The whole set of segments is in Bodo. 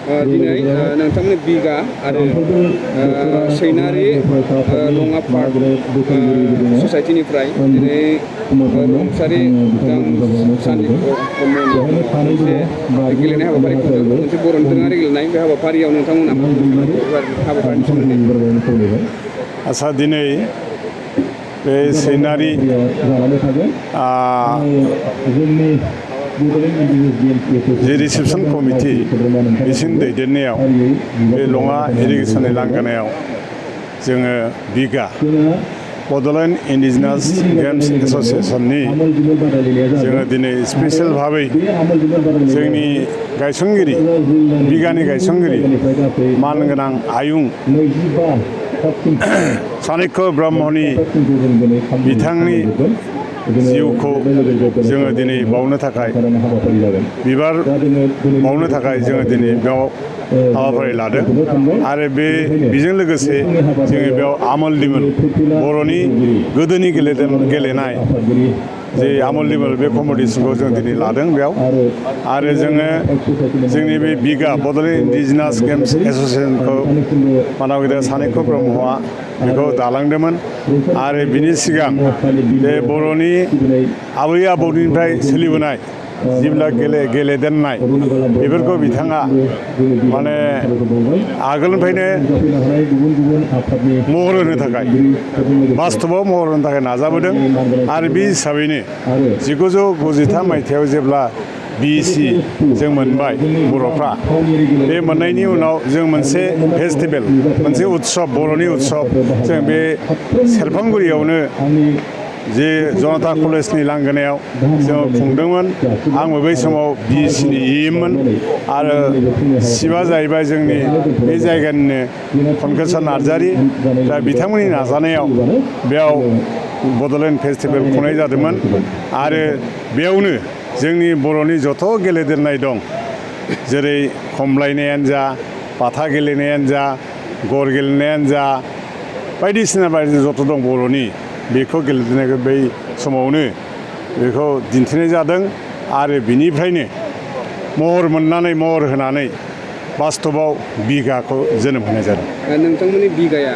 दिनै नोंथांमोननि बिगा आरो सैनारि लङा पार्क ससाइटिनिफ्राय दिनै रुंसारि सानदिप ब्रह्मनि मोनसे गेलेनाय हाबाफारि खुंदों मोनसे बर'नि दोरोङारि गेलेनाय बे हाबाफारियाव नोंथांमोना हाबाफारिनि सोमोन्दै आसा दिनै बे सैनारि जे रिसेपसन कमिटि बिसिनि दैदेननायाव बे लङा इरिगेसननि लांगोनायाव जोङो बिगा बड'लेण्ड इन्डिजिनास गेम्स एस'सिएशननि जोङो दिनै स्पेसियेल भाबै जोंनि गायसनगिरि बिगानि गायसनगिरि मानगोनां आयुं चाणक्य ब्रह्मनि बिथांनि जिउखौ जोङो दिनै बावनो थाखाय बिबार बावनो थाखाय जोङो दिनै बेयाव हाबाफारि लादों आरो बेजों लोगोसे जोङो बेयाव आमोल दिमोल बर'नि गोदोनि गेलेनाय जे आमोल दिमोल बे कम्पिटिसनखौ जों दिनै लादों बेयाव आरो जोङो जोंनि बे बिगा बड'लेण्ड इन्डिजिनास गेम्स एस'सिएशनखौ मानावगिरि चाणक्य ब्रह्मआ बेखौ दालांदोंमोन आरो बिनि सिगां बे बर'नि आबै आबौनिफ्राय सोलिबोनाय जिबिला गेलेदेरनाय बेफोरखौ बिथाङा माने आगोलनिफ्रायनो महर होनो थाखाय बास्तबाव महर होनो थाखाय नाजाबोदों आरो बे हिसाबैनो 1993 मायथाइयाव जेब्ला BEC जों मोनबाय बर'फ्रा बे मोननायनि उनाव जों मोनसे फेस्टिभेल मोनसे उत्सब बर'नि उत्सब जों बे सेरफांगुरियावनो जे जनता कलेजनि लांगोनायाव जों खुंदोंमोन आंबो बै समाव BECनि EMमोन आरो सिबा जाहैबाय जोंनि बे जायगानिनो खनकेसर नार्जारि दा बिथांमोननि नाजानायाव बेयाव बड'लेण्ड फेस्टिभेल खुंनाय जादोंमोन आरो बेयावनो जोंनि बर'नि जथ' गेलेदेरनाय दं जेरै खमलायनायानो जा बाथा गेलेनायानो जा गर गेलेनायानो जा बायदिसिना जथ' दं बर'नि बेखौ गेलेदेरनायखौ बै समावनो बेखौ दिन्थिनाय जादों आरो बिनिफ्रायनो महर होनानै बास्तबाव बिगाखौ जोनोम होनाय जादों। नोंथांमोननि बिगाया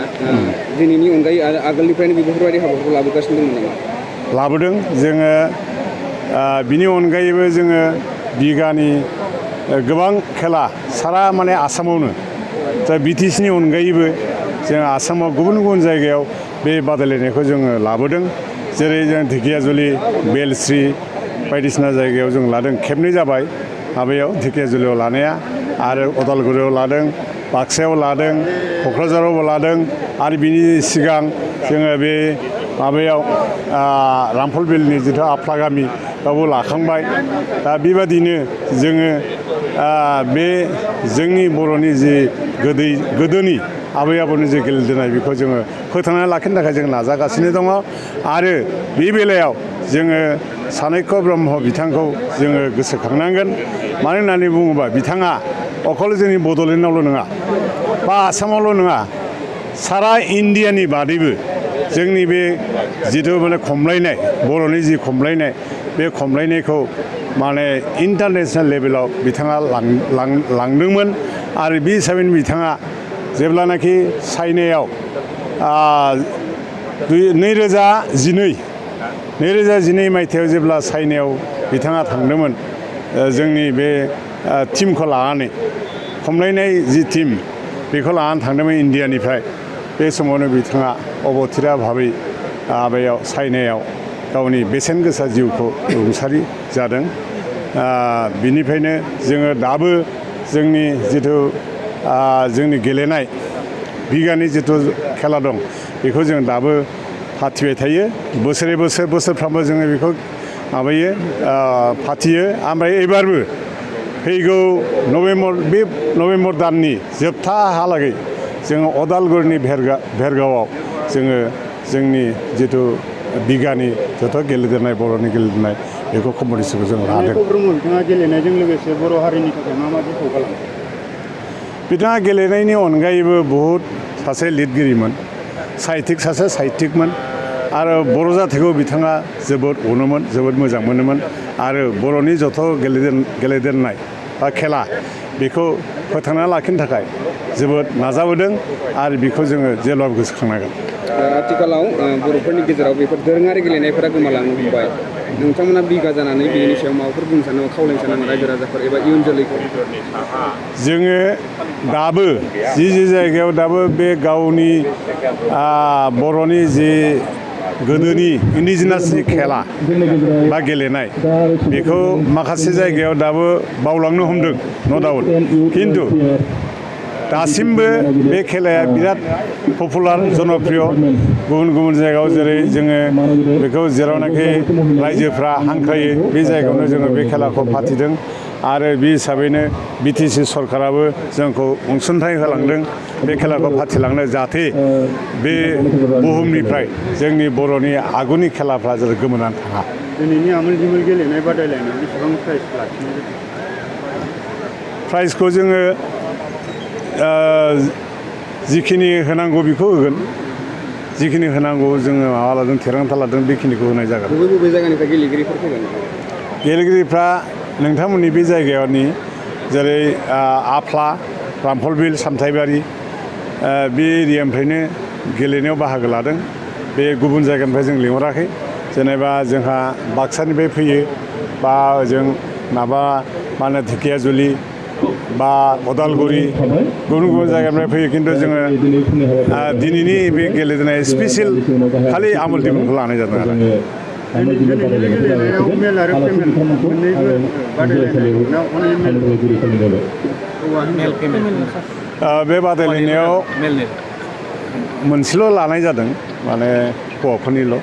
दिनैनि अनगायै आरो आगोलनिफ्रायनो बेफोरबायदि हाबाफोरखौ लाबोगासिनो दंमोन नामा? लाबोदों जोङो बिनि अनगायैबो जोङो बिगानि गोबां खेला सारा माने आसामावनो दा BTCनि अनगायैबो जों आसामाव गुबुन गुबुन जायगायाव बे बादायलायनायखौ जोङो लाबोदों जेरै जों ढेकियाजुलि बेलस्रि बायदिसिना जायगायाव जों लादों खेबनै जाबाय माबायाव ढेकियाजुलियाव लानाया आरो अदालगुरियाव लादों बाक्सायाव लादों क'क्राझारावबो लादों आरो बिनि सिगां जोङो बे माबायाव रामफलबिलनि जिथु आफ्लागामि बेयावबो लाखांबाय दा बेबादिनो जोङो बे जोंनि बर'नि जि गोदोनि आबै आबौनि जे गेलेदेरनाय बेखौ जोङो फोथांनानै लाखिनो थाखाय जों नाजागासिनो दङ आरो बे बेलायाव जोङो चाणक्य ब्रह्म बिथांखौ जोङो गोसोखांनांगोन मानो होननानै बुङोबा बिथाङा अकल जोंनि बड'लेण्डआवल' नङा बा आसामावल' नङा सारा इन्डियानि बादैबो जोंनि बे जिथु माने खमलायनाय बर'नि जि खमलायनाय बे खमलायनायखौ माने इन्टारनेसनेल लेभेलाव बिथाङा लांदोंमोन आरो बे हिसाबैनो बिथाङा जेब्लानाखि चाइनायाव 2012 मायथाइयाव जेब्ला चाइनायाव बिथाङा थांदोंमोन जोंनि बे टिमखौ लानानै खमलायनाय जि टिम बेखौ लानानै थांदोंमोन इन्डियानिफ्राय बे समावनो बिथाङा अबथिरा भाबै माबायाव चाइनायाव गावनि बेसेन गोसा जिउखौ रुंसारि जादों बिनिफ्रायनो जोङो दाबो जोंनि जिथु जोंनि गेलेनाय बिगानि जिथु खेला दं बेखौ जों दाबो फाथिबाय थायो बोसोरफ्रामबो जोङो बेखौ माबायो फाथियो ओमफ्राय एबारबो फैगौ नभेम्बर दाननि जोबथाहालागै जोङो अदालगुरिनि भेरगावआव जोङो जोंनि जिथु बिगानि जथ' गेलेदेरनाय बर'नि गेलेदेरनाय बेखौ कम्पिटिसनखौ जों लादों। बिथाङा गेलेनायजों लोगोसे बर' हारिनि थाखाय मा बिफाव खालामो? बिथाङा गेलेनायनि अनगायैबो बहुद सासे लिरगिरिमोन सासे साहित्यिकमोन आरो बर' जाथिखौ बिथाङा जोबोद अनोमोन जोबोद मोजां मोनोमोन आरो बर'नि जथ' गेलेदेरनाय बा खेला बेखौ फोथांना लाखिनो थाखाय जोबोद नाजाबोदों आरो बेखौ जोङो जेब्लाबो गोसोखांनांगोन। आथिखालाव बर'फोरनि गेजेराव बेफोर दोरोङारि गेलेनायफोरा गोमालांनो हमबाय। नोंथांमोना बिगा जानानै बेनि सायाव माबाफोर बुंनो सानो खावलायनो सानो रायजो राजाफोर एबा इयुन जोलैखौ? जोङो दाबो जि जायगायाव दाबो बे गावनि बर'नि जि गोदोनि इन्डिजिनास जि खेला बा गेलेनाय बेखौ माखासे जायगायाव दाबो बावलांनो हमदों न' डाउट, खिन्थु दासिमबो बे खेलाया बिराद पपुलार जनप्रिय गुबुन गुबुन जायगायाव जेरै जोङो बेखौ जेरावनाखि रायजोफ्रा हांख्रायो बे जायगायावनो जोङो बे खेलाखौ फाथिदों आरो बे हिसाबैनो BTC सरकाराबो जोंखौ अनसुंथाइ होलांदों बे खेलाखौ फाथिलांनो जाहाथे बे बुहुमनिफ्राय जोंनि बर'नि आगुनि खेलाफ्रा जेरै गोमोरनानै थाङा। दिनैनि आमोल दिमोल गेलेनाय बादायलायनायाव बेसेबां प्राइज लाखिनाय जादों? प्राइजखौ जोङो जिखिनि होनांगौ बेखौ होगोन, जिखिनि होनांगौ जोङो माबा लादों थिरांथा लादों बेखिनिखौ होनाय जागोन। बबे जायगानिफ्राय गेलेगिरिफोर फैगोन? गेलेगिरिफ्रा नोंथांमोननि बे जायगानि जेरै आफ्ला, रामफलबिल, सामथाइबारि बे एरियानिफ्रायनो गेलेनायाव बाहागो लादों। बे गुबुन जायगानिफ्राय जों लिंहराखै, जेनेबा जोंहा बाक्सानिफ्राय फैयो बा ओजों माबा मा होनो धेकियाजुलि बा अदालगुरि गुबुन गुबुन जायगानिफ्राय फैयो, खिन्थु जोङो दिनैनि बे गेलेनाय स्पेसियेल खालि आमोल दिमोलखौ लानाय जादों आरो। बे बादायलायनायाव मोनसेल' लानाय जादों, माने हौवाफोरनिल'।